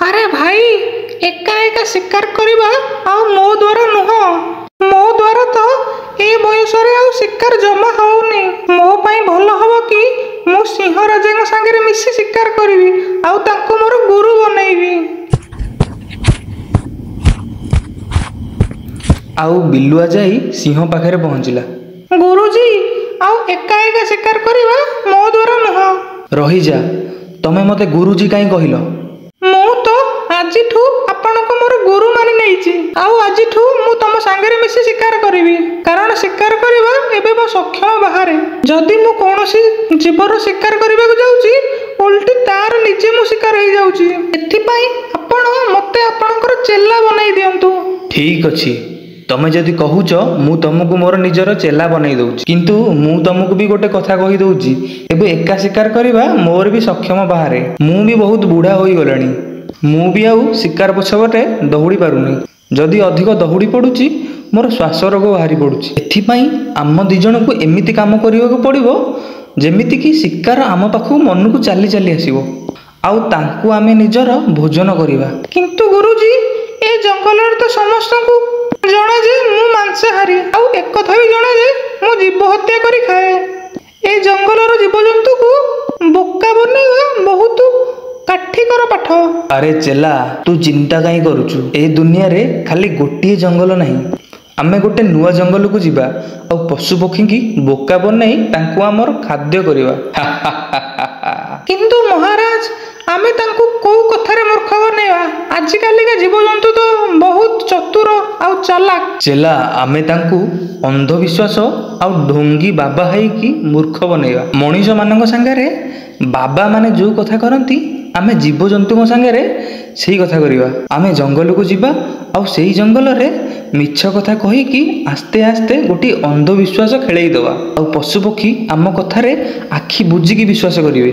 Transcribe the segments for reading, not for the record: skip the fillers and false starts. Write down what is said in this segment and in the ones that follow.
ଆରେ ଭାଇ, ଏକା ଏକା ଶିକାର କରିବା ଆଉ ମୋ ଦ୍ୱାରା ନୁହଁ। ମୋ ଦ୍ୱାରା ତ ଏ ବୟସରେ ଆଉ ଶିକାର ଜମା ହଉନି। ମୋ ପାଇଁ ଭଲ ହବ କି ମୁଁ ସିଂହ ରାଜାଙ୍କ ସାଙ୍ଗରେ ମିଶି ଶିକାର କରିବି ଆଉ ତାଙ୍କୁ ମୋର ଗୁରୁ ବନେଇବି। ଆଉ ବିଲୁଆ ଯାଇ ସିଂହ ପାଖରେ ପହଞ୍ଚିଲା। ଗୁରୁଜୀ, ଆଉ ଏକା ଏକା ଶିକାର କରିବା ମୋ ଦ୍ୱାରା ନୁହଁ। ରହିଯା, ତମେ ମୋତେ ଗୁରୁଜୀ କାହିଁ କହିଲ? ମୁଁ ତ ଆଜିଠୁ ଆପଣଙ୍କୁ ମୋର ଗୁରୁ ମାନି ନେଇଛି, ଆଉ ଆଜିଠୁ ମୁଁ ତମ ସାଙ୍ଗରେ ମିଶି ଶିକାର କରିବି। କାରଣ ଶିକାର କରିବା ଏବେ ମୋ ସକ୍ଷମ ବାହାରେ। ଯଦି ମୁଁ କୌଣସି ଜୀବର ଶିକାର କରିବାକୁ ଯାଉଛି, ଓଲଟି ତାର ନିଜେ ମୁଁ ଶିକାର ହେଇଯାଉଛି। ଏଥିପାଇଁ ଆପଣ ମୋତେ ଆପଣଙ୍କର ଚେଲା ବନେଇ ଦିଅନ୍ତୁ। ଠିକ୍ ଅଛି, ତମେ ଯଦି କହୁଛ ମୁଁ ତମକୁ ମୋର ନିଜର ଚେଲା ବନେଇ ଦଉଛି। କିନ୍ତୁ ମୁଁ ତମକୁ ବି ଗୋଟେ କଥା କହିଦଉଛି, ଏବେ ଏକା ଶିକାର କରିବା ମୋର ବି ସକ୍ଷମ ବାହାରେ। ମୁଁ ବି ବହୁତ ବୁଢ଼ା ହୋଇଗଲିଣି। ମୁଁ ବି ଆଉ ଶିକାର ପଛପଟେ ଦୌଡ଼ି ପାରୁନି। ଯଦି ଅଧିକ ଦୌଡ଼ି ପଡ଼ୁଛି, ମୋର ଶ୍ୱାସ ରୋଗ ବାହାରି ପଡ଼ୁଛି। ଏଥିପାଇଁ ଆମ ଦି ଜଣଙ୍କୁ ଏମିତି କାମ କରିବାକୁ ପଡ଼ିବ ଯେମିତିକି ଶିକାର ଆମ ପାଖକୁ ମନକୁ ଚାଲି ଚାଲି ଆସିବ ଆଉ ତାଙ୍କୁ ଆମେ ନିଜର ଭୋଜନ କରିବା। କିନ୍ତୁ ଗୁରୁଜୀ, ଏ ଜଙ୍ଗଲରେ ତ ସମସ୍ତଙ୍କୁ ଜଣା ଯେ ମୁଁ ମାଂସାହାରୀ, ଆଉ ଏକଥା ବି ଜଣା ଯେ ମୁଁ ଜୀବ ହତ୍ୟା କରି ଖାଏ। ଏ ଜଙ୍ଗଲର ଜୀବଜନ୍ତୁକୁ ବୋକା ବନେଇବା ବହୁତ କାଠିକର ପାଠ। ଆରେ ଚେଲା, ତୁ ଚିନ୍ତା କାହିଁ କରୁଛୁ? ଏ ଦୁନିଆରେ ଖାଲି ଗୋଟିଏ ଜଙ୍ଗଲ ନାହିଁ। ଆମେ ଗୋଟେ ନୂଆ ଜଙ୍ଗଲକୁ ଯିବା ଆଉ ପଶୁ ପକ୍ଷୀଙ୍କି ବୋକା ବନେଇ ତାଙ୍କୁ ଆମର ଖାଦ୍ୟ କରିବା। କିନ୍ତୁ ମହାରାଜ, ଆମେ ତାଙ୍କୁ କୋଉ କଥାରେ ମୂର୍ଖ ବନେଇବା? ଆଜିକାଲିକା ଜୀବଜନ୍ତୁ ତ ବହୁତ ଚତୁର ଆଉ ଚାଲାକ। ଚେଲା, ଆମେ ତାଙ୍କୁ ଅନ୍ଧବିଶ୍ୱାସ ଆଉ ଢୋଙ୍ଗି ବାବା ହେଇକି ମୂର୍ଖ ବନେଇବା। ମଣିଷମାନଙ୍କ ସାଙ୍ଗରେ ବାବା ମାନେ ଯୋଉ କଥା କରନ୍ତି, ଆମେ ଜୀବଜନ୍ତୁଙ୍କ ସାଙ୍ଗରେ ସେଇ କଥା କରିବା। ଆମେ ଜଙ୍ଗଲକୁ ଯିବା ଆଉ ସେଇ ଜଙ୍ଗଲରେ ମିଛ କଥା କହିକି ଆସ୍ତେ ଆସ୍ତେ ଗୋଟିଏ ଅନ୍ଧବିଶ୍ୱାସ ଖେଳେଇ ଦେବା, ଆଉ ପଶୁପକ୍ଷୀ ଆମ କଥାରେ ଆଖି ବୁଜିକି ବିଶ୍ୱାସ କରିବେ।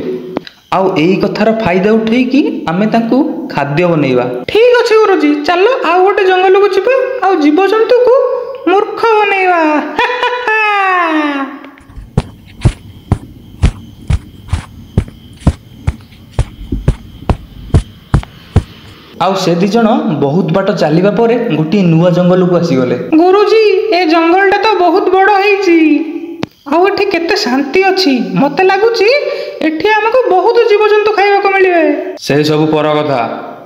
ଆଉ ଏଇ କଥାର ଫାଇଦା ଉଠେଇକି ଆମେ ତାଙ୍କୁ ଖାଦ୍ୟ ବନେଇବା। ଠିକ ଅଛି ଗୁରୁଜୀ, ଚାଲ ଆଉ ଗୋଟେ ଜଙ୍ଗଲକୁ ଯିବା ଆଉ ଜୀବଜନ୍ତୁକୁ ମୂର୍ଖ ବନେଇବା। ଆଉ ସେ ଦି ଜଣ ବହୁତ ବାଟ ଚାଲିବା ପରେ ଗୋଟିଏ ନୂଆ ଜଙ୍ଗଲକୁ ଆସିଗଲେ। ଗୁରୁଜୀ, ଏ ଜଙ୍ଗଲଟା ତ ବହୁତ ବଡ଼ ହେଇଛି ଆଉ ଏଠି କେତେ ଶାନ୍ତି ଅଛି। ମତେ ଲାଗୁଛି ଏଠି ଆମକୁ ବହୁତ ଜୀବଜନ୍ତୁ ଖାଇବାକୁ ମିଳିବେ। ସେ ସବୁ ପର କଥା,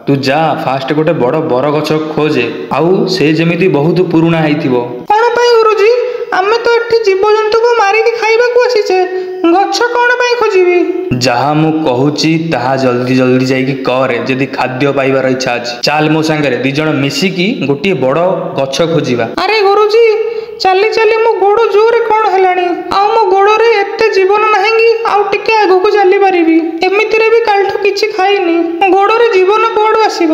ତୁ ଯା ଫାଷ୍ଟ ଗୋଟେ ବଡ଼ ବରଗଛ ଖୋଜେ, ଆଉ ସେ ଯେମିତି ବହୁତ ପୁରୁଣା ହେଇଥିବ। କଣ ପାଇଁ ଗୁରୁଜୀ? ଆମେ ତ ଏଠି ଜୀବଜନ୍ତୁକୁ ମାରିକି ଖାଇବାକୁ ଆସିଛେ, ଗଛ କଣ ପାଇଁ ଖୋଜିବି? ଯାହା ମୁଁ କହୁଛି ତାହା ଜଲ୍ଦି ଜଲ୍ଦି ଯାଇକି କରେ ଯଦି ଖାଦ୍ୟ ପାଇବାର ଇଚ୍ଛା ଅଛି। ଚାଲ ମୋ ସାଙ୍ଗରେ, ଦି ଜଣ ମିଶିକି ଗୋଟିଏ ବଡ଼ ଗଛ ଖୋଜିବା। ଆରେ ଗୁରୁଜୀ, ଚାଲି ଚାଲି ମୋ ଗୋଡ଼ ଜୋରେ କଣ ହେଲାଣି, ଆଉ ମୋ ଗୋଡ଼ରେ ଏତେ ଜୀବନ ନାହିଁ କି ଆଉ ଟିକେ ଆଗକୁ ଚାଲିପାରିବି। ଏମିତିରେ ବି କାଲିଠୁ କିଛି ଖାଇନି, ଗୋଡ଼ରେ ଜୀବନ କୁଆଡୁ ଆସିବ?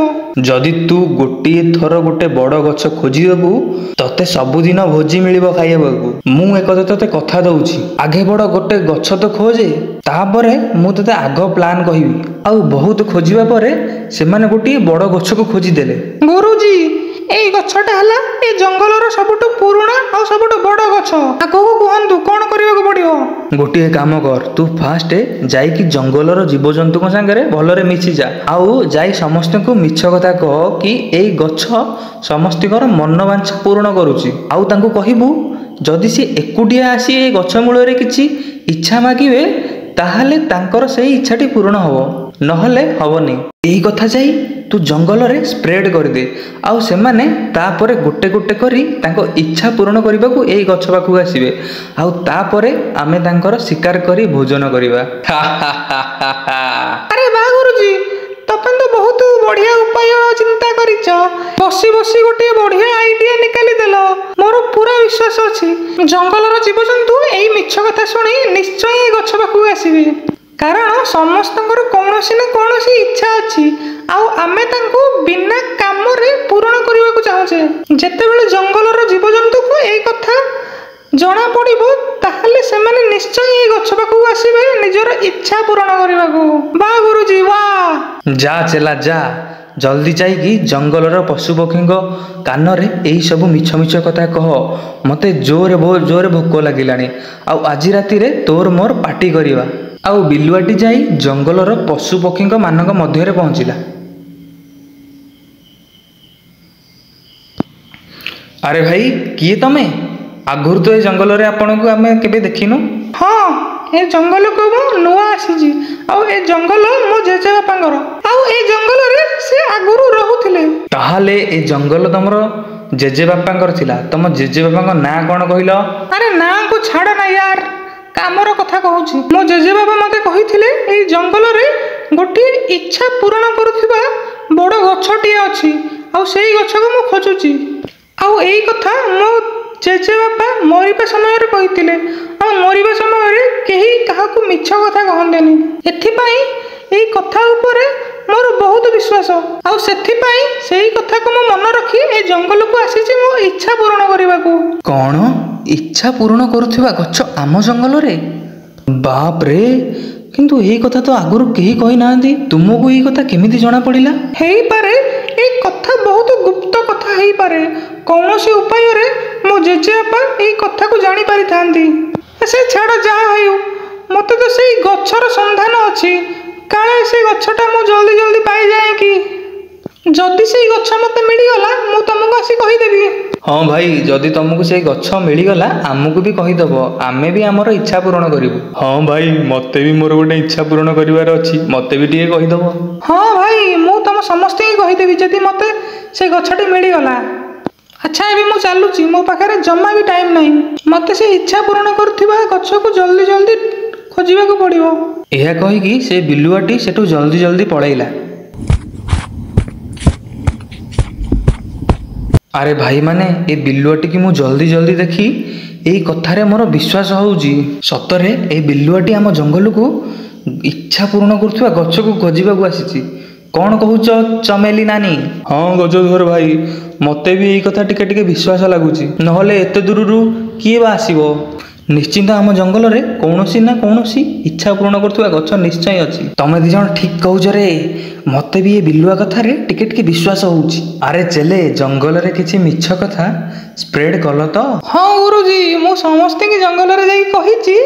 ଯଦି ତୁ ଗୋଟିଏ ଥର ଗୋଟେ ବଡ଼ ଗଛ ଖୋଜିଦେବୁ, ତତେ ସବୁଦିନ ଭୋଜି ମିଳିବ ଖାଇବାକୁ। ମୁଁ ଏକଥା ତତେ କଥା ଦଉଛି। ଆଗେ ବଡ଼ ଗୋଟେ ଗଛ ତ ଖୋଜେ, ତାପରେ ମୁଁ ତତେ ଆଗ ପ୍ଲାନ୍ କହିବି। ଆଉ ବହୁତ ଖୋଜିବା ପରେ ସେମାନେ ଗୋଟିଏ ବଡ଼ ଗଛକୁ ଖୋଜିଦେଲେ। ଗୁରୁଜୀ, ଏଇ ଗଛଟା ହେଲା ଏ ଜଙ୍ଗଲର ସବୁଠୁ ପୁରୁଣା ଆଉ ସବୁଠୁ ବଡ଼ ଗଛ। ଆଗକୁ କୁହନ୍ତୁ କଣ କରିବାକୁ ପଡିବ? ଗୋଟିଏ କାମ କର, ତୁ ଫାଷ୍ଟ ଯାଇକି ଜଙ୍ଗଲର ଜୀବଜନ୍ତୁଙ୍କ ସାଙ୍ଗରେ ଭଲରେ ମିଶିଯା, ଆଉ ଯାଇ ସମସ୍ତଙ୍କୁ ମିଛ କଥା କହ କି ଏଇ ଗଛ ସମସ୍ତଙ୍କର ମନବାଞ୍ଛା ପୂରଣ କରୁଛି। ଆଉ ତାଙ୍କୁ କହିବୁ ଯଦି ସେ ଏକୁଟିଆ ଆସି ଏ ଗଛ ମୂଳରେ କିଛି ଇଚ୍ଛା ମାଗିବେ, ତାହେଲେ ତାଙ୍କର ସେଇ ଇଚ୍ଛାଟି ପୂରଣ ହବ, ନହେଲେ ହବନି। ଏଇ କଥା ଯାଇ ତୁ ଜଙ୍ଗଲରେ ସ୍ପ୍ରେଡ୍ କରିଦେ, ଆଉ ସେମାନେ ତାପରେ ଗୋଟେ ଗୋଟେ କରି ତାଙ୍କ ଇଚ୍ଛା ପୂରଣ କରିବାକୁ ଏଇ ଗଛ ପାଖକୁ ଆସିବେ, ଆଉ ତାପରେ ଆମେ ତାଙ୍କର ଶିକାର କରି ଭୋଜନ କରିବା। ଆରେ ବା ଗୁରୁଜୀ, ତମେ ତ ବହୁତ ବଢିଆ ଉପାୟ ଚିନ୍ତା କରିଛ। ବସି ବସି ଗୋଟିଏ ବଢିଆ ଆଇଡିଆ ନିକାଲି ଦେଲ। ମୋର ପୁରା ବିଶ୍ୱାସ ଅଛି ଜଙ୍ଗଲର ଜୀବଜନ୍ତୁ ଏଇ ମିଛ କଥା ଶୁଣି ନିଶ୍ଚୟ ଏଇ ଗଛ ପାଖକୁ ଆସିବେ। କାରଣ ସମସ୍ତଙ୍କର କୌଣସି ନା କୌଣସି ଇଚ୍ଛା ଅଛି, ଆଉ ଆମେ ତାଙ୍କୁ ବିନା କାମରେ ପୂରଣ କରିବାକୁ ଚାହୁଁଛେ। ଯେତେବେଳେ ଜଙ୍ଗଲର ଜୀବଜନ୍ତୁକୁ ଏଇ କଥା ଜଣା ପଡ଼ିବ, ତାହେଲେ ସେମାନେ ନିଶ୍ଚୟ ଏଇ ଗଛ ପାଖକୁ ଆସିବେ ନିଜର ଇଚ୍ଛା ପୂରଣ କରିବାକୁ। ବା ଗୁରୁଜୀ ବା! ଯା ଚେଲା ଯା, ଜଲ୍ଦି ଯାଇକି ଜଙ୍ଗଲର ପଶୁପକ୍ଷୀଙ୍କ କାନରେ ଏଇ ସବୁ ମିଛ ମିଛ କଥା କହ। ମୋତେ ଜୋରେ ଜୋରେ ଭୋକ ଲାଗିଲାଣି, ଆଉ ଆଜି ରାତିରେ ତୋର ମୋର ପାର୍ଟି କରିବା। ଆଉ ବିଲୁଆଟି ଯାଇ ଜଙ୍ଗଲର ପଶୁପକ୍ଷୀଙ୍କ ମାନଙ୍କ ମଧ୍ୟରେ ପହଞ୍ଚିଲା। ଆରେ ଭାଇ, କିଏ ତମେ? ଆଗରୁ ତ ଏ ଜଙ୍ଗଲରେ ଆପଣଙ୍କୁ ଆମେ କେବେ ଦେଖିନୁ। ହଁ, ଏ ଜଙ୍ଗଲକୁ ମୁଁ ନୂଆ ଆସିଛି, ଆଉ ଏ ଜଙ୍ଗଲ ମୋ ଜେଜେବାପାଙ୍କର, ଆଉ ଏ ଜଙ୍ଗଲରେ ସେ ଆଗରୁ ରହୁଥିଲେ। ତାହେଲେ ଏ ଜଙ୍ଗଲ ତମର ଜେଜେବାପାଙ୍କର ଥିଲା। ତମ ଜେଜେବାପାଙ୍କ ନାଁ କ'ଣ କହିଲ? ଆରେ ନାଁକୁ ଛାଡ଼ ନା ୟାର, କାମର କଥା କହୁଛି। ମୋ ଜେଜେବାପା ମୋତେ କହିଥିଲେ ଏଇ ଜଙ୍ଗଲରେ ଗୋଟିଏ ଇଚ୍ଛା ପୂରଣ କରୁଥିବା ବଡ଼ ଗଛଟିଏ ଅଛି, ଆଉ ସେଇ ଗଛକୁ ମୁଁ ଖୋଜୁଛି। ଆଉ ଏଇ କଥା ମୋ ଜେଜେବାପା ମରିବା ସମୟରେ କହିଥିଲେ, ଆଉ ମରିବା ସମୟରେ କେହି କାହାକୁ ମିଛ କଥା କହନ୍ତିନି। ଏଥିପାଇଁ ଏଇ କଥା ଉପରେ ମୋର ବହୁତ ବିଶ୍ୱାସ, ଆଉ ସେଥିପାଇଁ ସେଇ କଥାକୁ ମୁଁ ମନେ ରଖି ଏ ଜଙ୍ଗଲକୁ ଆସିଛି ମୋ ଇଚ୍ଛା ପୂରଣ କରିବାକୁ। କ'ଣ ଇଚ୍ଛା ପୂରଣ କରୁଥିବା ଗଛ ଆମ ଜଙ୍ଗଲରେ? ବାପରେ! କିନ୍ତୁ ଏଇ କଥା ତ ଆଗରୁ କେହି କହିନାହାନ୍ତି। ତୁମକୁ ଏଇ କଥା କେମିତି ଜଣା ପଡ଼ିଲା? ହେଇପାରେ ଏଇ କଥା ବହୁତ ଗୁପ୍ତ କଥା ହେଇପାରେ। କୌଣସି ଉପାୟରେ ମୋ ଜେଜେବାପା ଏଇ କଥାକୁ ଜାଣିପାରିଥାନ୍ତି। ସେ ଛାଡ଼, ଯାହା ହେଉ ମୋତେ ତ ସେଇ ଗଛର ସନ୍ଧାନ ଅଛି। କାଳେ ସେ ଗଛଟା ମୁଁ ଜଲ୍ଦି ଜଲ୍ଦି ପାଇଯାଏ କି। ଯଦି ସେଇ ଗଛ ମୋତେ ମିଳିଗଲା, ମୁଁ ତମକୁ ଆସି କହିଦେବି। ହଁ ଭାଇ, ଯଦି ତମକୁ ସେଇ ଗଛ ମିଳିଗଲା ଆମକୁ ବି କହିଦବ, ଆମେ ବି ଆମର ଇଚ୍ଛା ପୂରଣ କରିବୁ। ହଁ ଭାଇ, ମୋତେ ବି ମୋର ଗୋଟେ ଇଚ୍ଛା ପୂରଣ କରିବାର ଅଛି, ମୋତେ ବି ଟିକେ କହିଦବ। ହଁ ଭାଇ, ମୁଁ ତମ ସମସ୍ତଙ୍କୁ କହିଦେବି ଯଦି ମୋତେ ସେ ଗଛଟି ମିଳିଗଲା। ଆଚ୍ଛା, ଏବେ ମୁଁ ଚାଲୁଛି, ମୋ ପାଖରେ ଜମା ବି ଟାଇମ୍ ନାହିଁ। ମୋତେ ସେ ଇଚ୍ଛା ପୂରଣ କରୁଥିବା ଗଛକୁ ଜଲ୍ଦି ଜଲ୍ଦି ଖୋଜିବାକୁ ପଡ଼ିବ। ଏହା କହିକି ସେ ବିଲୁଆଟି ସେଠୁ ଜଲ୍ଦି ଜଲ୍ଦି ପଳେଇଲା। ଆରେ ଭାଇମାନେ, ଏ ବିଲୁଆଟିକି ମୁଁ ଜଲ୍ଦି ଜଲ୍ଦି ଦେଖି ଏଇ କଥାରେ ମୋର ବିଶ୍ୱାସ ହେଉଛି। ସତରେ ଏଇ ବିଲୁଆଟି ଆମ ଜଙ୍ଗଲକୁ ଇଚ୍ଛା ପୂରଣ କରୁଥିବା ଗଛକୁ ଖୋଜିବାକୁ ଆସିଛି। କ'ଣ କହୁଛ ଚମେଲି ନାନୀ? ହଁ ଗଜଧର ଭାଇ, ମୋତେ ବି ଏଇ କଥା ଟିକେ ଟିକେ ବିଶ୍ୱାସ ଲାଗୁଛି। ନହେଲେ ଏତେ ଦୂରରୁ କିଏ ବା ଆସିବ? ନିଶ୍ଚିନ୍ତ ଆମ ଜଙ୍ଗଲରେ କୌଣସି ନା କୌଣସି ଇଚ୍ଛା ପୂରଣ କରୁଥିବା ଗଛ ନିଶ୍ଚୟ ଅଛି। ତମେ ଦି ଜଣ ଠିକ୍ କହୁଛ ରେ, ମୋତେ ବି ଏ ବିଲୁଆ କଥାରେ ଟିକେ ଟିକେ ବିଶ୍ୱାସ ହେଉଛି। ଆରେ ଚେଲେ, ଜଙ୍ଗଲରେ କିଛି ମିଛ କଥା ସ୍ପ୍ରେଡ୍ କଲ ତ? ହଁ ଗୁରୁଜୀ, ମୁଁ ସମସ୍ତଙ୍କୁ ଜଙ୍ଗଲରେ ଯାଇକି କହିଛି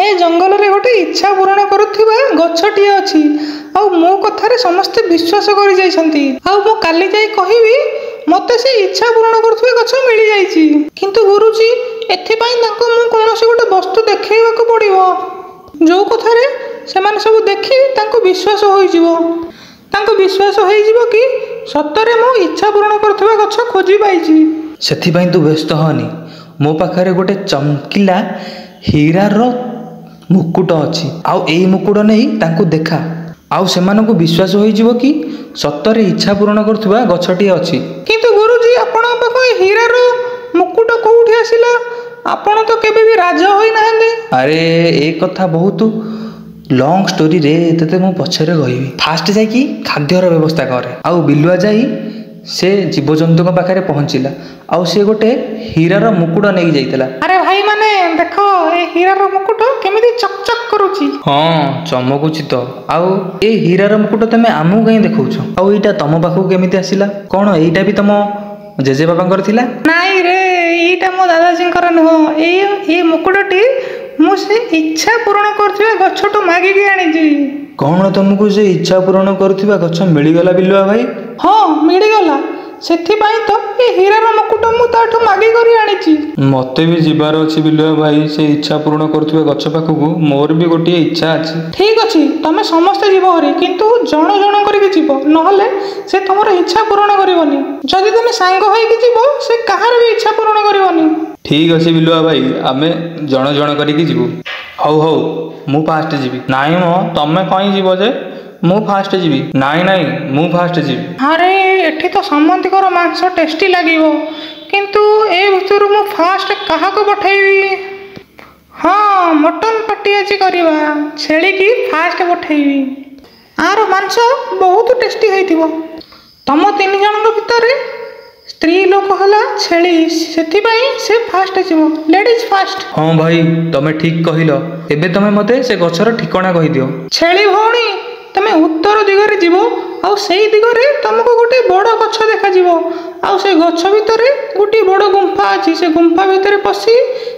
ଏ ଜଙ୍ଗଲରେ ଗୋଟେ ଇଚ୍ଛା ପୂରଣ କରୁଥିବା ଗଛଟିଏ ଅଛି, ଆଉ ମୋ କଥାରେ ସମସ୍ତେ ବିଶ୍ୱାସ କରିଯାଇଛନ୍ତି। ଆଉ ମୁଁ କାଲି ଯାଇ କହିବି ମୋତେ ସେ ଇଚ୍ଛା ପୂରଣ କରୁଥିବା ଗଛ ମିଳିଯାଇଛି। କିନ୍ତୁ ଗୁରୁଜୀ, ଏଥିପାଇଁ ତାଙ୍କୁ ମୁଁ କୌଣସି ଗୋଟେ ବସ୍ତୁ ଦେଖେଇବାକୁ ପଡ଼ିବ, ଯେଉଁ କଥାରେ ସେମାନେ ସବୁ ଦେଖି ତାଙ୍କୁ ବିଶ୍ୱାସ ହୋଇଯିବ। ତାଙ୍କୁ ବିଶ୍ୱାସ ହେଇଯିବ କି ସତରେ ମୁଁ ଇଚ୍ଛା ପୂରଣ କରୁଥିବା ଗଛ ଖୋଜି ପାଇଛି। ସେଥିପାଇଁ ତୁ ବ୍ୟସ୍ତ ହନି, ମୋ ପାଖରେ ଗୋଟେ ଚମକିଲା ହୀରାର ମୁକୁଟ ଅଛି, ଆଉ ଏଇ ମୁକୁଟ ନେଇ ତାଙ୍କୁ ଦେଖା, ଆଉ ସେମାନଙ୍କୁ ବିଶ୍ୱାସ ହୋଇଯିବ କି ସତରେ ଇଚ୍ଛା ପୂରଣ କରୁଥିବା ଗଛଟିଏ ଅଛି। କିନ୍ତୁ ଗୁରୁଜୀ, ଆପଣଙ୍କ ପାଖକୁ ଏ ହୀରାର ମୁକୁଟ କୋଉଠି ଆସିଲା? ଆପଣ ତ କେବେ ବି ରାଜା ହୋଇନାହାନ୍ତି। ଆରେ ଏ କଥା ବହୁତ ଲଙ୍ଗ ଷ୍ଟୋରିରେ, ତତେ ମୁଁ ପଛରେ କହିବି। ଫାଷ୍ଟ ଯାଇକି ଖାଦ୍ୟର ବ୍ୟବସ୍ଥା କରେ। ଆଉ ବିଲୁଆ ଯାଇ ସେ ଜୀବଜନ୍ତୁଙ୍କ ପାଖରେ ପହଞ୍ଚିଲା, ଆଉ ସେ ଗୋଟେ ହୀରାର ମୁକୁଟ ନେଇକି ଯାଇଥିଲା। ଆରେ ଭାଇମାନେ ଦେଖ, ଏ ହୀରାର ମୁକୁଟ କେମିତି ଚକ୍ ଚକ୍ କରୁଛି। ହଁ, ଚମକୁଛି ତ। ଆଉ ଏ ହୀରାର ମୁକୁଟ ତମେ ଆମକୁ କାହିଁ ଦେଖାଉଛ? ଆଉ ଏଇଟା ତମ ପାଖକୁ କେମିତି ଆସିଲା? କ'ଣ ଏଇଟା ବି ତମ ଜେଜେବାପାଙ୍କର ଥିଲା? ନାଇଁ ରେ, ଏଇଟା ମୋ ଦାଦାଜୀଙ୍କର ନୁହଁ। ଏଇ ମୁକୁଟଟି ମୁଁ ସେ ଇଚ୍ଛା ପୂରଣ କରୁଥିବା ଗଛଠୁ ମାଗିକି ଆଣିଛି। କ'ଣ ତମକୁ ସେ ଇଚ୍ଛା ପୂରଣ କରୁଥିବା ଗଛ ମିଳିଗଲା ବିଲୁଆ ଭାଇ? ହଁ ମିଳିଗଲା, ସେଥିପାଇଁ ତ ଏ ହୀରାର ମୁକୁଟ ମୁଁ ତାଠୁ ମାଗି କରି ଆଣିଛି। ମୋତେ ବି ଯିବାର ଅଛି ବିଲୁଆ ଭାଇ, ସେ ଇଚ୍ଛା ପୂରଣ କରୁଥିବା ଗଛ ପାଖକୁ। ମୋର ବି ଗୋଟିଏ ଇଚ୍ଛା ଅଛି। ଠିକ୍ ଅଛି, ତମେ ସମସ୍ତେ ଯିବ ହରି, କିନ୍ତୁ ଜଣ ଜଣ କରିକି ଯିବ, ନହେଲେ ସେ ତମର ଇଚ୍ଛା ପୂରଣ କରିବନି। ଯଦି ତମେ ସାଙ୍ଗ ହେଇକି ଯିବ, ସେ କାହାର ବି ଇଚ୍ଛା ପୂରଣ କରିବନି। ଠିକ୍ ଅଛି ବିଲୁଆ ଭାଇ, ଆମେ ଜଣ ଜଣ କରିକି ଯିବୁ। ହଉ ହଉ, ମୁଁ ଫାଷ୍ଟ ଯିବି। ନାଇଁ ମ, ତମେ କାଇଁ ଯିବ ଯେ, ମୁଁ ଫାଷ୍ଟ ଯିବି। ନାଇଁ ନାଇଁ, ମୁଁ ଫାଷ୍ଟ ଯିବି। ଆରେ ଏଠି ତ ସମସ୍ତଙ୍କର ମାଂସ ଟେଷ୍ଟି ଲାଗିବ, କିନ୍ତୁ ଏ ଭିତରୁ ମୁଁ ଫାଷ୍ଟ କାହାକୁ ପଠେଇବି? ହଁ, ମଟନ୍ ପାର୍ଟି ଆଜି କରିବା, ଛେଳିକି ଫାଷ୍ଟ ପଠେଇବି। ଆର ମାଂସ ବହୁତ ଟେଷ୍ଟି ହେଇଥିବ। ତମ ତିନି ଜଣଙ୍କ ଭିତରେ ସ୍ତ୍ରୀ ଲୋକ ହେଲା ଛେଳି, ସେଥିପାଇଁ ସେ ଫାଷ୍ଟ ଯିବ। Ladies first. ହଁ ଭାଇ, ତମେ ଠିକ୍ କହିଲ। ଏବେ ତମେ ମୋତେ ସେ ଗଛର ଠିକଣା କହିଦିଅ। ଛେଳି ଭଉଣୀ, ତମେ ଉତ୍ତର ଦିଗରେ ଯିବ, ଆଉ ସେଇ ଦିଗରେ ତମକୁ ଗୋଟେ ବଡ଼ ଗଛ ଦେଖାଯିବ, ଆଉ ସେ ଗଛ ଭିତରେ ଗୋଟିଏ ବଡ଼ ଗୁମ୍ଫା ଅଛି। ସେ ଗୁମ୍ଫା ଭିତରେ ପଶି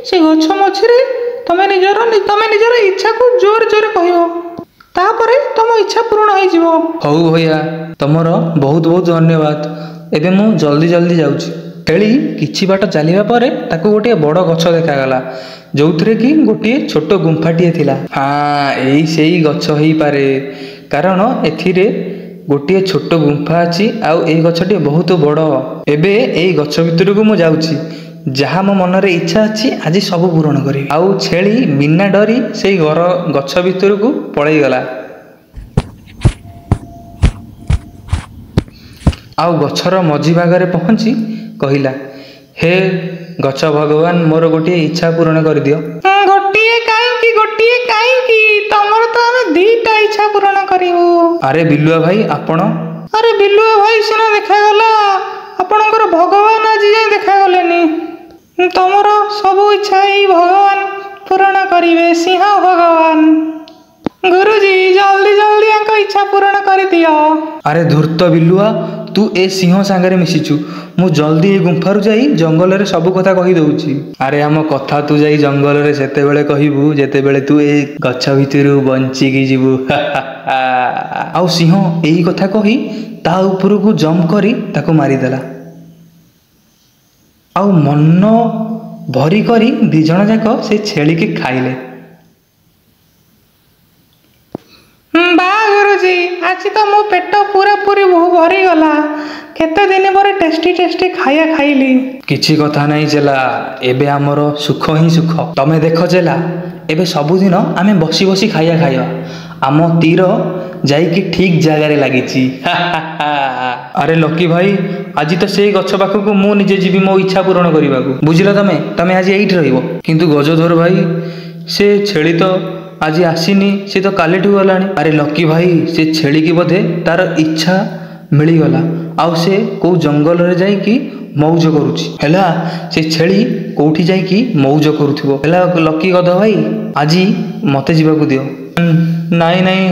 ସେ ଗଛ ମଝିରେ ତମେ ନିଜର ଇଚ୍ଛାକୁ ଜୋରେ ଜୋରେ କହିବ, ତାପରେ ତମ ଇଚ୍ଛା ପୂରଣ ହେଇଯିବ। ହଉ ଭଇଆ, ତମର ବହୁତ ବହୁତ ଧନ୍ୟବାଦ। ଏବେ ମୁଁ ଜଲ୍ଦି ଜଲ୍ଦି ଯାଉଛି। ଛେଳି କିଛି ବାଟ ଚାଲିବା ପରେ ତାକୁ ଗୋଟିଏ ବଡ଼ ଗଛ ଦେଖାଗଲା, ଯୋଉଥିରେ କି ଗୋଟିଏ ଛୋଟ ଗୁମ୍ଫାଟିଏ ଥିଲା। ହଁ, ଏଇ ସେଇ ଗଛ ହେଇପାରେ, କାରଣ ଏଥିରେ ଗୋଟିଏ ଛୋଟ ଗୁମ୍ଫା ଅଛି ଆଉ ଏଇ ଗଛଟି ବହୁତ ବଡ଼। ଏବେ ଏଇ ଗଛ ଭିତରକୁ ମୁଁ ଯାଉଛି, ଯାହା ମୋ ମନରେ ଇଚ୍ଛା ଅଛି ଆଜି ସବୁ ପୂରଣ କରିବି। ଆଉ ଛେଳି ବିନା ଡରି ସେଇ ଘର ଗଛ ଭିତରକୁ ପଳେଇଗଲା। ଆଉ ଗଛର ମଝି ଭାଗରେ ପହଞ୍ଚି କହିଲା, ହେ ଗଛ ଭଗବାନ, ମୋର ଗୋଟିଏ ଇଚ୍ଛା ପୂରଣ କରିଦିଅ। ଗୋଟିଏ କାହିଁକି, ଗୋଟିଏ କାହିଁକି, ତମର ତ ଆମେ 2ଟା ଇଚ୍ଛା ପୂରଣ କରିବୁ। ଆରେ ବିଲୁଆ ଭାଇ, ଆପଣ? ଆରେ ବିଲୁଆ ଭାଇ ସିନା ଦେଖାଗଲା, ଆପଣଙ୍କର ଭଗବାନ ଆଜି ଯାଏଁ ଦେଖାଗଲେନି। ତମର ସବୁ ଇଚ୍ଛା ଏଇ ଭଗବାନ ପୂରଣ କରିବେ, ସିଂହ ଭଗବାନ। ଗୁରୁଜୀ, ଜଲ୍ଦି ଜଲ୍ଦି ୟାଙ୍କ ଇଚ୍ଛା ପୂରଣ କରିଦିଅ। ଆରେ ଧୂର୍ତ୍ତ ବିଲୁଆ, ତୁ ଏ ସିଂହ ସାଙ୍ଗରେ ମିଶିଛୁ। ମୁଁ ଜଲ୍ଦି ଏ ଗୁମ୍ଫାରୁ ଯାଇ ଜଙ୍ଗଲରେ ସବୁ କଥା କହିଦେଉଛି। ଆରେ ଆମ କଥା ତୁ ଯାଇ ଜଙ୍ଗଲରେ ସେତେବେଳେ କହିବୁ ଯେତେବେଳେ ତୁ ଏ ଗଛ ଭିତରୁ ବଞ୍ଚିକି ଯିବୁ। ଆଉ ସିଂହ ଏଇ କଥା କହି ତା ଉପରକୁ ଜମ୍ପ କରି ତାକୁ ମାରିଦେଲା। ଆଉ ମନ ଭରି କରି 2 ଜଣ ଯାକ ସେ ଛେଳିକି ଖାଇଲେ। ବା ଗୁରୁଜୀ, ଆଜି ତ ମୋ ପେଟ ପୁରାପୁରି ଭରିଗଲା। କେତେ ଦିନ ପରେ ଟେଷ୍ଟି ଟେଷ୍ଟି ଖାଇବା ଖାଇଲି। କିଛି କଥା ନାହିଁ ଚେଲା, ଏବେ ଆମର ସୁଖ ହିଁ ସୁଖ। ତମେ ଦେଖ ଚେଲା, ଏବେ ସବୁଦିନ ଆମେ ବସି ବସି ଖାଇବା ଖାଇବା। ଆମ ତୀର ଯାଇକି ଠିକ ଜାଗାରେ ଲାଗିଛି। ଆରେ ଲକି ଭାଇ, ଆଜି ତ ସେଇ ଗଛ ପାଖକୁ ମୁଁ ନିଜେ ଯିବି ମୋ ଇଚ୍ଛା ପୂରଣ କରିବାକୁ। ବୁଝିଲ, ତମେ ତମେ ଆଜି ଏଇଠି ରହିବ। କିନ୍ତୁ ଗଜଧର ଭାଇ, ସେ ଛେଳି ତ ଆଜି ଆସିନି, ସେ ତ କାଲିଠୁ ଗଲାଣି। ଆରେ ଲକି ଭାଇ, ସେ ଛେଳିକି ବୋଧେ ତାର ଇଚ୍ଛା ମିଳିଗଲା ଆଉ ସେ କୋଉ ଜଙ୍ଗଲରେ ଯାଇକି ମଉଜ କରୁଛି। ହେଲା, ସେ ଛେଳି କୋଉଠି ଯାଇକି ମଉଜ କରୁଥିବ। ହେଲା ଲକି ଗଧ ଭାଇ, ଆଜି ମତେ ଯିବାକୁ ଦିଅ। ନାଇଁ ନାଇଁ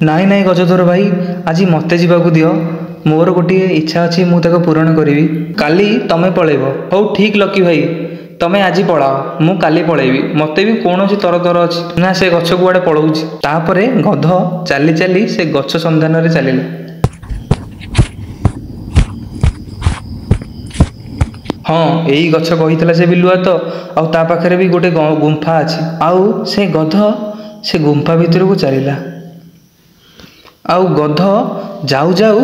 ନାଇଁ ନାଇଁ ଗଜଧର ଭାଇ, ଆଜି ମତେ ଯିବାକୁ ଦିଅ। ମୋର ଗୋଟିଏ ଇଚ୍ଛା ଅଛି, ମୁଁ ତାକୁ ପୂରଣ କରିବି। କାଲି ତମେ ପଳେଇବ। ହଉ ଠିକ ଲକି ଭାଇ, ତମେ ଆଜି ପଳାଅ, ମୁଁ କାଲି ପଳେଇବି। ମତେ ବି କୌଣସି ତରତର ଅଛି ନା, ସେ ଗଛ କୁଆଡ଼େ ପଳଉଛି। ତାପରେ ଗଧ ଚାଲି ଚାଲି ସେ ଗଛ ସନ୍ଧାନରେ ଚାଲିଲା। ହଁ, ଏଇ ଗଛ କହିଥିଲା ସେ ବିଲୁଆ ତ, ଆଉ ତା ପାଖରେ ବି ଗୋଟେ ଗୁମ୍ଫା ଅଛି। ଆଉ ସେ ଗଧ ସେ ଗୁମ୍ଫା ଭିତରକୁ ଚାଲିଲା। ଆଉ ଗଧ ଯାଉ ଯାଉ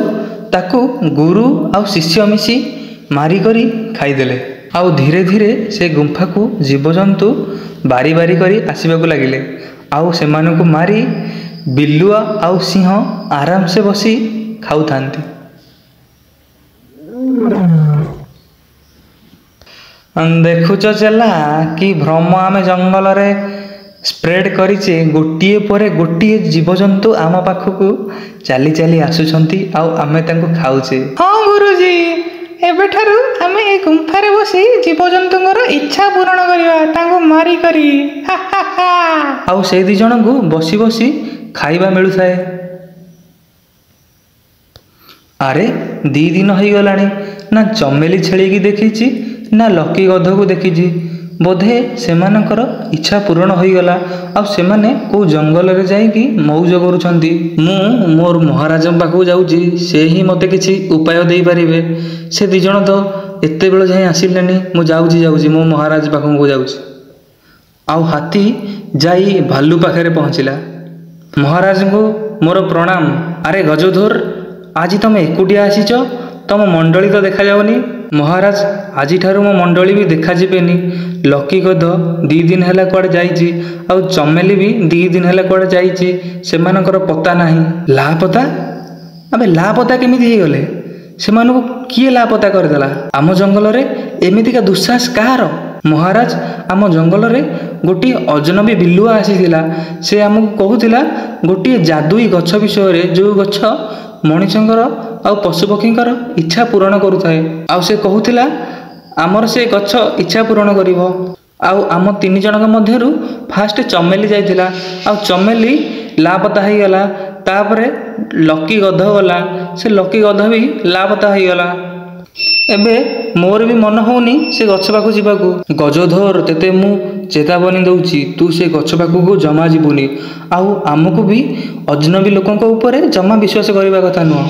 ତାକୁ ଗୁରୁ ଆଉ ଶିଷ୍ୟ ମିଶି ମାରିକରି ଖାଇଦେଲେ। ଆଉ ଧୀରେ ଧୀରେ ସେ ଗୁମ୍ଫାକୁ ଜୀବଜନ୍ତୁ ବାରି ବାରି କରି ଆସିବାକୁ ଲାଗିଲେ। ଆଉ ସେମାନଙ୍କୁ ମାରି ବିଲୁଆ ଆଉ ସିଂହ ଆରାମସେ ବସି ଖାଉଥାନ୍ତି। ଦେଖୁଛ ଚେଲା, କି ଭ୍ରମ ଆମେ ଜଙ୍ଗଲରେ ସ୍ପ୍ରେଡ୍ କରିଛେ। ଗୋଟିଏ ପରେ ଗୋଟିଏ ଜୀବଜନ୍ତୁ ଆମ ପାଖକୁ ଚାଲି ଚାଲି ଆସୁଛନ୍ତି ଆଉ ଆମେ ତାଙ୍କୁ ଖାଉଛେ। ହଁ ଗୁରୁଜୀ, ଏବେଠାରୁ ଆମେ ଏ ଗୁମ୍ଫାରେ ବସି ଜୀବଜନ୍ତୁଙ୍କର ଇଚ୍ଛା ପୂରଣ କରିବା ତାଙ୍କୁ ମାରି କରି। ଆଉ ସେଇ 2 ଜଣଙ୍କୁ ବସି ବସି ଖାଇବା ମିଳୁଥାଏ। ଆରେ 2 ଦିନ ହେଇଗଲାଣି, ନା ଚମେଲି ଛେଳିକି ଦେଖିଛି ନା ଲକି ଗଧକୁ ଦେଖିଛି। ବୋଧେ ସେମାନଙ୍କର ଇଚ୍ଛା ପୂରଣ ହୋଇଗଲା ଆଉ ସେମାନେ କୋଉ ଜଙ୍ଗଲରେ ଯାଇକି ମଉଜ କରୁଛନ୍ତି। ମୁଁ ମୋର ମହାରାଜଙ୍କ ପାଖକୁ ଯାଉଛି, ସେ ହିଁ ମୋତେ କିଛି ଉପାୟ ଦେଇପାରିବେ। ସେ 2 ଜଣ ତ ଏତେବେଳ ଯାଏଁ ଆସିଲେନି। ମୁଁ ଯାଉଛି ଯାଉଛି, ମୋ ମହାରାଜ ପାଖକୁ ଯାଉଛି। ଆଉ ହାତୀ ଯାଇ ଭାଲୁ ପାଖରେ ପହଞ୍ଚିଲା। ମହାରାଜଙ୍କୁ ମୋର ପ୍ରଣାମ। ଆରେ ଗଜଧର, ଆଜି ତମେ ଏକୁଟିଆ ଆସିଛ, ତମ ମଣ୍ଡଳୀ ତ ଦେଖାଯାଉନି। ମହାରାଜ, ଆଜିଠାରୁ ମୋ ମଣ୍ଡଳୀ ବି ଦେଖାଯିବେନି। ଲକି ଗଧ 2 ଦିନ ହେଲା କୁଆଡ଼େ ଯାଇଛି, ଆଉ ଚମେଲି ବି 2 ଦିନ ହେଲା କୁଆଡ଼େ ଯାଇଛି, ସେମାନଙ୍କର ପତ୍ତା ନାହିଁ। ଲାପତା? ଆବେ ଲାପତା କେମିତି ହେଇଗଲେ? ସେମାନଙ୍କୁ କିଏ ଲାପତା କରିଦେଲା? ଆମ ଜଙ୍ଗଲରେ ଏମିତିକା ଦୁଃସାହସ କାହାର? ମହାରାଜ, ଆମ ଜଙ୍ଗଲରେ ଗୋଟିଏ ଅଜନବୀ ବିଲୁଆ ଆସିଥିଲା। ସେ ଆମକୁ କହୁଥିଲା ଗୋଟିଏ ଯାଦୁଇ ଗଛ ବିଷୟରେ, ଯେଉଁ ଗଛ ମଣିଷଙ୍କର ଆଉ ପଶୁପକ୍ଷୀଙ୍କର ଇଚ୍ଛା ପୂରଣ କରୁଥାଏ। ଆଉ ସେ କହୁଥିଲା ଆମର ସେ ଗଛ ଇଚ୍ଛା ପୂରଣ କରିବ। ଆଉ ଆମ 3 ଜଣଙ୍କ ମଧ୍ୟରୁ ଫାଷ୍ଟ ଚମେଲି ଯାଇଥିଲା, ଆଉ ଚମେଲି ଲାପତା ହେଇଗଲା। ତାପରେ ଲକି ଗଧ ଗଲା, ସେ ଲକି ଗଧ ବି ଲାପତା ହେଇଗଲା। ଏବେ ମୋର ବି ମନ ହଉନି ସେ ଗଛ ପାଖକୁ ଯିବାକୁ। ଗଜଧର, ତତେ ମୁଁ ଚେତାବନୀ ଦଉଛି, ତୁ ସେ ଗଛ ପାଖକୁ ଜମା ଯିବୁନି। ଆଉ ଆମକୁ ବି ଅଜନବୀ ଲୋକଙ୍କ ଉପରେ ଜମା ବିଶ୍ୱାସ କରିବା କଥା ନୁହଁ।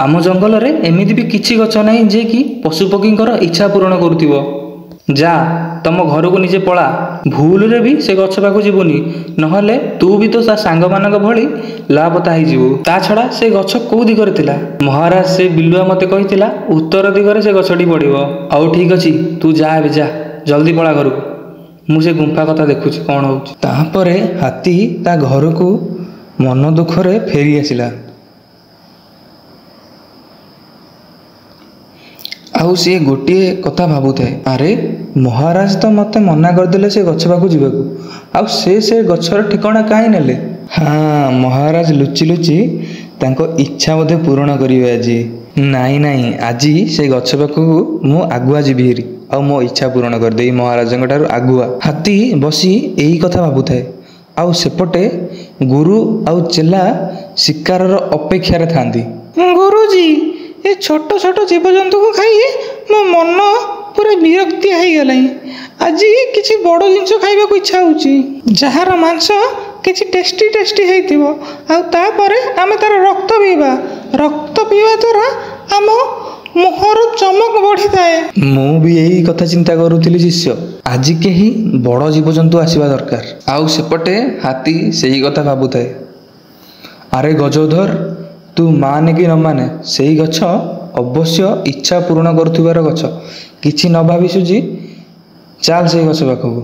ଆମ ଜଙ୍ଗଲରେ ଏମିତି ବି କିଛି ଗଛ ନାହିଁ ଯେ କି ପଶୁପକ୍ଷୀଙ୍କର ଇଚ୍ଛା ପୂରଣ କରୁଥିବ। ଯା, ତମ ଘରକୁ ନିଜେ ପଳା, ଭୁଲରେ ବି ସେ ଗଛ ପାଖକୁ ଯିବୁନି, ନହେଲେ ତୁ ବି ତ ତା ସାଙ୍ଗମାନଙ୍କ ଭଳି ଲାପତା ହେଇଯିବୁ। ତା ଛଡ଼ା ସେ ଗଛ କୋଉ ଦିଗରେ ଥିଲା? ମହାରାଜ, ସେ ବିଲୁଆ ମୋତେ କହିଥିଲା ଉତ୍ତର ଦିଗରେ ସେ ଗଛଟି ପଡ଼ିବ। ହଉ ଠିକ୍ ଅଛି, ତୁ ଯା ଏବେ, ଯା ଜଲ୍ଦି ପଳା ଘରକୁ, ମୁଁ ସେ ଗୁମ୍ଫା କଥା ଦେଖୁଛି କ'ଣ ହେଉଛି। ତାପରେ ହାତୀ ତା ଘରକୁ ମନ ଦୁଃଖରେ ଫେରି ଆସିଲା। ଆଉ ସିଏ ଗୋଟିଏ କଥା ଭାବୁଥାଏ, ଆରେ ମହାରାଜ ତ ମୋତେ ମନା କରିଦେଲେ ସେ ଗଛ ପାଖକୁ ଯିବାକୁ, ଆଉ ସେ ସେ ଗଛର ଠିକଣା କାହିଁ ନେଲେ? ହଁ, ମହାରାଜ ଲୁଚି ଲୁଚି ତାଙ୍କ ଇଚ୍ଛା ବୋଧେ ପୂରଣ କରିବେ ଆଜି। ନାଇଁ ନାଇଁ, ଆଜି ସେ ଗଛ ପାଖକୁ ମୁଁ ଆଗୁଆ ଯିବି ହେରି ଆଉ ମୋ ଇଚ୍ଛା ପୂରଣ କରିଦେବି ମହାରାଜଙ୍କ ଠାରୁ ଆଗୁଆ। ହାତୀ ବସି ଏଇ କଥା ଭାବୁଥାଏ। ଆଉ ସେପଟେ ଗୁରୁ ଆଉ ଚେଲା ଶିକାରର ଅପେକ୍ଷାରେ ଥାନ୍ତି। ଗୁରୁଜୀ, ଏ ଛୋଟ ଛୋଟ ଜୀବଜନ୍ତୁକୁ ଖାଇ ମୋ ମନ ପୁରା ବିରକ୍ତିଆ ହେଇଗଲାଣି। ଆଜି କିଛି ବଡ଼ ଜିନିଷ ଖାଇବାକୁ ଇଚ୍ଛା ହେଉଛି, ଯାହାର ମାଂସ କିଛି ଟେଷ୍ଟି ଟେଷ୍ଟି ହେଇଥିବ, ଆଉ ତାପରେ ଆମେ ତାର ରକ୍ତ ପିଇବା। ରକ୍ତ ପିଇବା ଦ୍ୱାରା ଆମ ମୁହଁର ଚମକ ବଢ଼ିଥାଏ। ମୁଁ ବି ଏଇ କଥା ଚିନ୍ତା କରୁଥିଲି ଶିଷ୍ୟ, ଆଜି କେହି ବଡ଼ ଜୀବଜନ୍ତୁ ଆସିବା ଦରକାର। ଆଉ ସେପଟେ ହାତୀ ସେଇ କଥା ଭାବୁଥାଏ, ଆରେ ଗଜୋଧର, ତୁ ମାନେ କି ନ ମାନେ, ସେଇ ଗଛ ଅବଶ୍ୟ ଇଚ୍ଛା ପୂରଣ କରୁଥିବାର ଗଛ। କିଛି ନ ଭାବି ସୁଝି ଚାଲ ସେଇ ଗଛ ପାଖକୁ।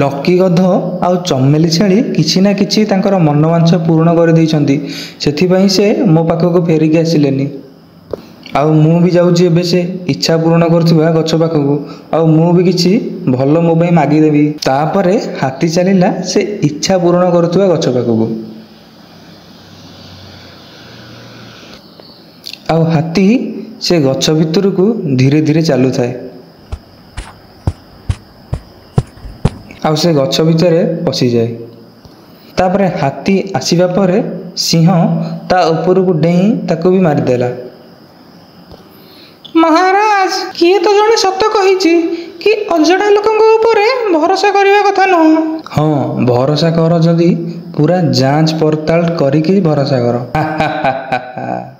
ଲକି ଗଧ ଆଉ ଚମେଲି ଛେଳି କିଛି ନା କିଛି ତାଙ୍କର ମନବାଞ୍ଛା ପୂରଣ କରିଦେଇଛନ୍ତି, ସେଥିପାଇଁ ସେ ମୋ ପାଖକୁ ଫେରିକି ଆସିଲେନି। ଆଉ ମୁଁ ବି ଯାଉଛି ଏବେ ସେ ଇଚ୍ଛା ପୂରଣ କରୁଥିବା ଗଛ ପାଖକୁ, ଆଉ ମୁଁ ବି କିଛି ଭଲ ମୋ ପାଇଁ ମାଗିଦେବି। ତାପରେ ହାତୀ ଚାଲିଲା ସେ ଇଚ୍ଛା ପୂରଣ କରୁଥିବା ଗଛ ପାଖକୁ। ଆଉ ହାତୀ ସେ ଗଛ ଭିତରକୁ ଧୀରେ ଧୀରେ ଚାଲୁଥାଏ, ଆଉ ସେ ଗଛ ଭିତରେ ପଶିଯାଏ। ତାପରେ ହାତୀ ଆସିବା ପରେ ସିଂହ ତା ଉପରକୁ ଡେଇଁ ତାକୁ ବି ମାରିଦେଲା। ମହାରାଜ, କିଏ ତ ଜଣେ ସତ କହିଛି କି ଅଜଣା ଲୋକଙ୍କ ଉପରେ ଭରସା କରିବା କଥା ନୁହଁ। ହଁ, ଭରସା କର ଯଦି ପୁରା ଯାଞ୍ଚ ପଡ଼ତାଳ କରିକି ଭରସା କର। ହା ହା ହା ହା।